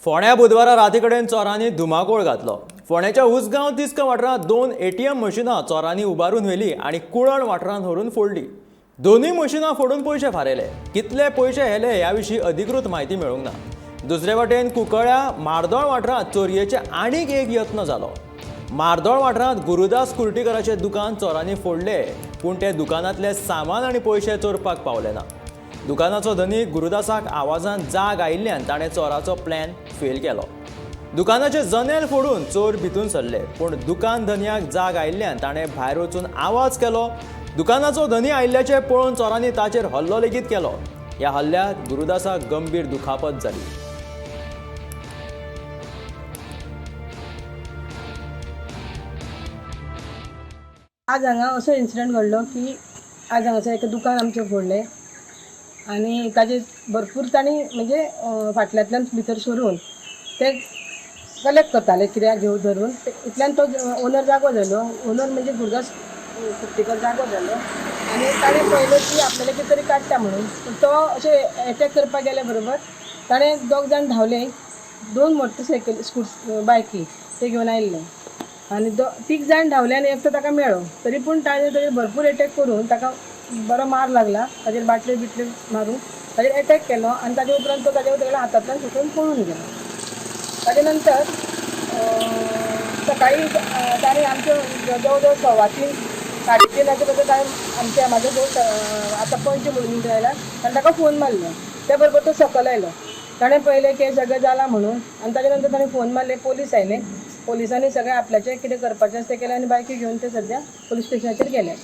फोंड्या बुधवारा राती कडेन चोरांनी धुमाकूळ घातलो. फोंड्याच्या उसगांव तिस्क वाठारांत 2 ATM मशिनां चोरांनी उबारून व्हेली आनी कुळण वाठारांत व्हरून फोडली. दोनूय मशिनां फोडून पयशे फारयले. कितले पयशे हेले ह्या विशीं अधिकृत म्हायती मेळूंक ना. दुसरे वटेन कुंकळ्या म्हार्दोळ वाठारांत चोरयेचे आनीक एक यत्न जालो. म्हार्दोळ वाठारांत गुरुदास कुर्टीकराचें दुकान चोरांनी फोडले, पूण ते दुकानांतले सामान आनी पयशे चोरपाक पावले ना. दुकानाचो धनी गुरुदासाक आवाजान जाग आयिल्ल्यान ताणें चोराचो प्लॅन फेल केलो. दुकानाचें जनेल फोडून चोर भितून सरले, पूण दुकान धनयाक जाग आयिल्ल्यान ताणें भायर वचून आवाज केलो. दुकानाचो धनी आयिल्ल्याचें पळोवन चोरांनी ताचेर हल्लो लेगीत केलो. ह्या हल्ल्यात गुरुदासाक गंभीर दुखापत जाली. आज हांगा असो इन्सिडंट घडलो की आज हांगासर एक दुकान आमचें फोडलें आनी ताजे भरपूर तांणी म्हणजे फाटल्यांतल्यान भितर सरून ते कलेक्ट करताले कित्याक घेवन धरून. इतल्यान तो ओनर जागो जालो. ओनर म्हणजे गुरुदास कुर्टीकर जागो जालो आनी ताणें पळयलें की आपल्याला कितें तरी काडटा म्हणून. पूण तो अशें एटॅक करपाक गेल्या बरोबर ताणें दोग जाण धांवले, 2 मोटरसायकल बायकी ते घेवन आयिल्ले आनी 3 जाण धांवले आनी एकटो ताका मेळ्ळो. तरी पूण ताणें ताजेर भरपूर एटॅक करून ताका बरो मार लागला. ताजेर बाटले बिटले मारून ताजेर एटॅक केलो आनी ताजे उपरांत तो ताज्या तागेल्या हातांतल्यान सुटून पळून गेलो. ताजे नंतर सकाळी ताणें आमचे जवळ जवळ 3:15 3:30 बद्दल ताणें आमच्या म्हाजो दोस्त आतां पणजे म्हणून आयला ताणें ताका फोन मारलो. त्या बरोबर तो सकयल आयलो. ताणें पळयलें की सगळें जालां म्हणून आनी ताजे नंतर ताणें फोन मारले, पोलीस आयले. पोलिसांनी सगळें आपल्याचें कितें करपाचें आसा तें केलें आनी बायकी घेवन ते सद्या पोलीस स्टेशनाचेर गेले.